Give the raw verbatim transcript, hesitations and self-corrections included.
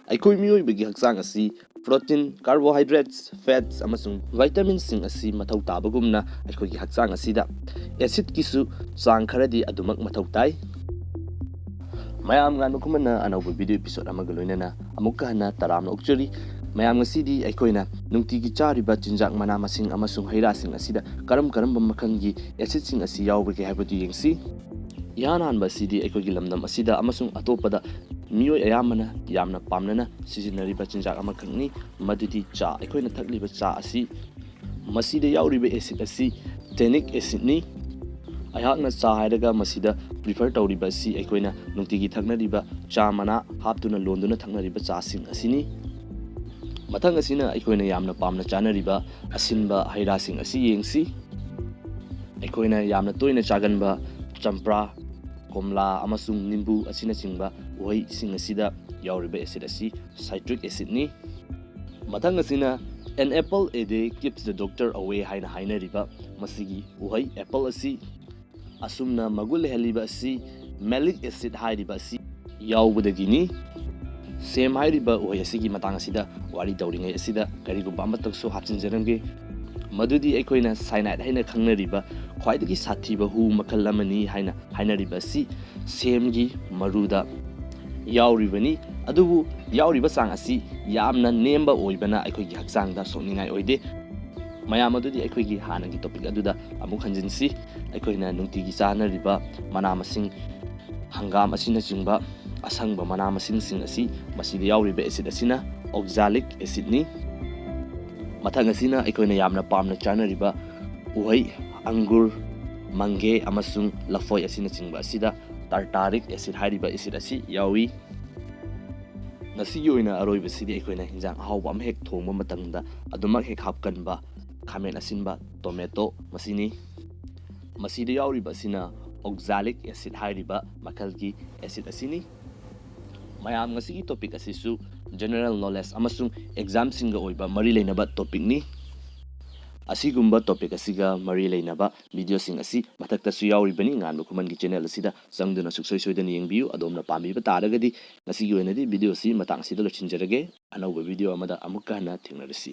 ꯑꯩꯈꯣꯏ ꯃꯤꯑꯣꯏꯕꯒꯤ ꯍꯛꯆꯥꯡ ꯑꯁꯤ protein, carbohydrates, fats ꯑꯃꯁꯨꯡ vitaminꯁꯤꯡ ꯑꯁꯤ ꯃꯊꯧ ꯇꯥꯕꯒꯨꯝꯅ ꯑꯩꯈꯣꯏꯒꯤ ꯍꯛꯆꯥꯡ ꯑꯁꯤꯗ acidꯀꯤꯁꯨ ꯆꯥꯡ ꯈꯔꯗꯤ ꯑꯗꯨꯃꯛ ꯃꯊꯧ ꯇꯥꯏ꯫ ꯃꯌꯥꯝ ꯉꯥꯟꯕ ꯈꯨꯃꯟꯅ ꯑꯅꯧꯕ video episode ꯑꯃꯒ ꯂꯣꯏꯅꯅ ꯑꯃꯨꯛꯀ ꯍꯟꯅ ꯇꯔꯥꯝꯅ ꯑꯣꯛꯆꯔꯤ꯫ ꯃꯌꯥꯝ, ꯉꯁꯤꯗꯤ ꯑꯩꯈꯣꯏꯅ ꯅꯨꯡꯇꯤꯒꯤ ꯆꯥꯔꯤꯕ ꯆꯤꯟꯖꯥꯛ, ꯃꯅꯥ ꯃꯁꯤꯡ ꯑꯃꯁꯨꯡ ꯍꯩ ꯔꯥꯁꯤꯡ ꯑꯁꯤꯗ ꯀꯔꯝ ꯀꯔꯝꯕ ꯃꯈꯜꯒꯤ acidꯁꯤꯡ ꯑꯁꯤ ꯌꯥꯎꯕꯒꯦ ꯍꯥꯏꯕꯗꯨ ꯌꯦꯡꯁꯤ꯫ ꯏꯍꯥꯟ ꯍꯥꯟꯕ ꯑꯁꯤꯗꯤ ꯑꯩꯈꯣꯏꯒꯤ ꯂꯝꯗꯝ ꯑꯁꯤꯗ ꯑꯃꯁꯨꯡ ꯑꯇꯣꯞꯄꯗ ꯃꯤꯑꯣꯏ ꯑꯌꯥꯝꯕꯅ ꯌꯥꯝꯅ ꯄꯥꯝꯅꯅ ꯁꯤꯖꯤꯟꯅꯔꯤꯕ ꯆꯤꯟꯖꯥꯛ ꯑꯃꯈꯛꯅꯤ, ꯃꯗꯨꯗꯤ ꯆꯥ꯫ ꯑꯩꯈꯣꯏꯅ ꯊꯛꯂꯤꯕ ꯆꯥ ꯑꯁꯤ, ꯃꯁꯤꯗ ꯌꯥꯎꯔꯤꯕ acid ꯑꯁꯤ tannic acidꯅꯤ꯫ ꯑꯩꯍꯥꯛꯅ ꯆꯥ ꯍꯥꯏꯔꯒ ꯃꯁꯤꯗ prefer ꯇꯧꯔꯤꯕ ꯑꯁꯤ ꯑꯩꯈꯣꯏꯅ ꯅꯨꯡꯇꯤꯒꯤ ꯊꯛꯅꯔꯤꯕ ꯆꯥ ꯃꯅꯥ ꯍꯥꯞꯇꯨꯅ ꯂꯣꯟꯗꯨꯅ ꯊꯛꯅꯔꯤꯕ ꯆꯥꯁꯤꯡ ꯑꯁꯤꯅꯤ꯫ ꯃꯊꯪ ꯑꯁꯤꯅ ꯑꯩꯈꯣꯏꯅ ꯌꯥꯝꯅ ꯄꯥꯝꯅ ꯆꯥꯅꯔꯤꯕ ꯑꯁꯤꯟꯕ ꯍꯩ ꯔꯥꯁꯤꯡ ꯑꯁꯤ ꯌꯦꯡꯁꯤ꯫ ꯑꯩꯈꯣꯏꯅ ꯌꯥꯝꯅ ꯇꯣꯏꯅ ꯆꯥꯒꯟꯕ ꯆꯝꯄ꯭ꯔꯥ, ꯀꯣꯝꯂꯥ ꯑꯃꯁꯨꯡ ꯅꯤꯝꯕꯨ ꯑꯁꯤꯅꯆꯤꯡꯕ ꯎꯍꯩꯁꯤꯡ ꯑꯁꯤꯗ ꯌꯥꯎꯔꯤꯕ acid ꯑꯁꯤ citric acidꯅꯤ꯫ ꯃꯊꯪ ꯑꯁꯤꯅ "An apple a day keeps the doctor away" ꯍꯥꯏꯅ ꯍꯥꯏꯅꯔꯤꯕ ꯃꯁꯤꯒꯤ ꯎꯍꯩ apple ꯑꯁꯤ꯫ ꯑꯁꯨꯝꯅ ꯃꯒꯨꯟ ꯂꯩꯍꯜꯂꯤꯕ ꯑꯁꯤ malic acid ꯍꯥꯏꯔꯤꯕ ꯑꯁꯤ ꯌꯥꯎꯕꯗꯒꯤꯅꯤ꯫ ꯁꯦꯝ ꯍꯥꯏꯔꯤꯕ ꯎꯍꯩ ꯑꯁꯤꯒꯤ ꯃꯇꯥꯡ ꯑꯁꯤꯗ ꯋꯥꯔꯤ ꯇꯧꯔꯤꯉꯩ ꯑꯁꯤꯗ ꯀꯔꯤꯒꯨꯝꯕ ꯑꯃꯇꯪꯁꯨ ꯍꯥꯞꯆꯤꯟꯖꯔꯝꯒꯦ, ꯃꯗꯨꯗꯤ ꯑꯩꯈꯣꯏꯅ cyanide ꯍꯥꯏꯅ ꯈꯪꯅꯔꯤꯕ ꯈ꯭ꯋꯥꯏꯗꯒꯤ ꯁꯥꯊꯤꯕ ꯍꯨ ꯃꯈꯜ ꯑꯃꯅꯤ ꯍꯥꯏꯅ ꯍꯥꯏꯅꯔꯤꯕ ꯑꯁꯤ ꯁꯦꯝꯒꯤ ꯃꯔꯨꯗ ꯌꯥꯎꯔꯤꯕꯅꯤ꯫ ꯑꯗꯨꯕꯨ ꯌꯥꯎꯔꯤꯕ ꯆꯥꯡ ꯑꯁꯤ ꯌꯥꯝꯅ ꯅꯦꯝꯕ ꯑꯣꯏꯕꯅ ꯑꯩꯈꯣꯏꯒꯤ ꯍꯛꯆꯥꯡꯗ ꯁꯣꯛꯅꯤꯡꯉꯥꯏ ꯑꯣꯏꯗꯦ꯫ ꯃꯌꯥꯝ, ꯑꯗꯨꯗꯤ ꯑꯩꯈꯣꯏꯒꯤ ꯍꯥꯟꯅꯒꯤ topic ꯑꯗꯨꯗ ꯑꯃꯨꯛ ꯍꯟꯖꯤꯟꯁꯤ꯫ ꯑꯩꯈꯣꯏꯅ ꯅꯨꯡꯇꯤꯒꯤ ꯆꯥꯅꯔꯤꯕ ꯃꯅꯥ ꯃꯁꯤꯡ, ꯍꯪꯒꯥꯝ ꯑꯁꯤꯅꯆꯤꯡꯕ ꯑꯁꯪꯕ ꯃꯅꯥ ꯃꯁꯤꯡꯁꯤꯡ ꯑꯁꯤ, ꯃꯁꯤꯗ ꯌꯥꯎꯔꯤꯕ acid ꯑꯁꯤꯅ oxalic acidꯅꯤ꯫ ꯃꯊꯪ ꯑꯁꯤꯅ ꯑꯩꯈꯣꯏꯅ ꯌꯥꯝꯅ ꯄꯥꯝꯅ ꯆꯥꯅꯔꯤꯕ ꯎꯍꯩ, ꯑꯪꯒꯨꯔ, ꯃꯪꯒꯦ ꯑꯃꯁꯨꯡ ꯂꯐꯣꯏ ꯑꯁꯤꯅꯆꯤꯡꯕ ꯑꯁꯤꯗ tartaric acid ꯍꯥꯏꯔꯤꯕ acid ꯑꯁꯤ ꯌꯥꯎꯏ꯫ ꯉꯁꯤꯒꯤ ꯑꯣꯏꯅ ꯑꯔꯣꯏꯕꯁꯤꯗꯤ ꯑꯩꯈꯣꯏꯅ ꯍꯤꯟꯖꯥꯡ ꯑꯍꯥꯎꯕ ꯑꯃ ꯍꯦꯛ ꯊꯣꯡꯕ ꯃꯇꯝꯗ ꯑꯗꯨꯃꯛ ꯍꯦꯛ ꯍꯥꯞꯀꯟꯕ ꯈꯥꯃꯦꯟ ꯑꯁꯤꯟꯕ, tomato, ꯃꯁꯤꯅꯤ꯫ ꯃꯁꯤꯗ ꯌꯥꯎꯔꯤꯕ ꯑꯁꯤꯅ oxalic acid ꯍꯥꯏꯔꯤꯕ ꯃꯈꯜꯒꯤ acid ꯑꯁꯤꯅꯤ꯫ ꯃꯌꯥꯝ, ꯉꯁꯤꯒꯤ topic ꯑꯁꯤꯁꯨ general knowledge ꯑꯃꯁꯨꯡ examꯁꯤꯡꯒ ꯑꯣꯏꯕ ꯃꯔꯤ ꯂꯩꯅꯕ topicꯅꯤ꯫ ꯑꯁꯤꯒꯨꯝꯕ topic ꯑꯁꯤꯒ ꯃꯔꯤ ꯂꯩꯅꯕ videoꯁꯤꯡ ꯑꯁꯤ ꯃꯊꯛꯇꯁꯨ ꯌꯥꯎꯔꯤꯕꯅꯤ꯫ ꯉꯥꯟꯕ ꯈꯨꯃꯟꯒꯤ channel ꯑꯁꯤꯗ ꯆꯪꯗꯨꯅ ꯁꯨꯡꯁꯣꯏ ꯁꯣꯏꯗꯅ ꯌꯦꯡꯕꯤꯌꯨ꯫ ꯑꯗꯣꯝꯅ ꯄꯥꯝꯕꯤꯕ ꯇꯥꯔꯒꯗꯤ ꯉꯁꯤꯒꯤ ꯑꯣꯏꯅꯗꯤ videoꯁꯤ ꯃꯇꯥꯡ ꯑꯁꯤꯗ ꯂꯣꯏꯁꯤꯟꯖꯔꯒꯦ꯫ ꯑꯅꯧꯕ video ꯑꯃꯗ ꯑꯃꯨꯛꯀ ꯍꯟꯅ ꯊꯦꯡꯅꯔꯁꯤ꯫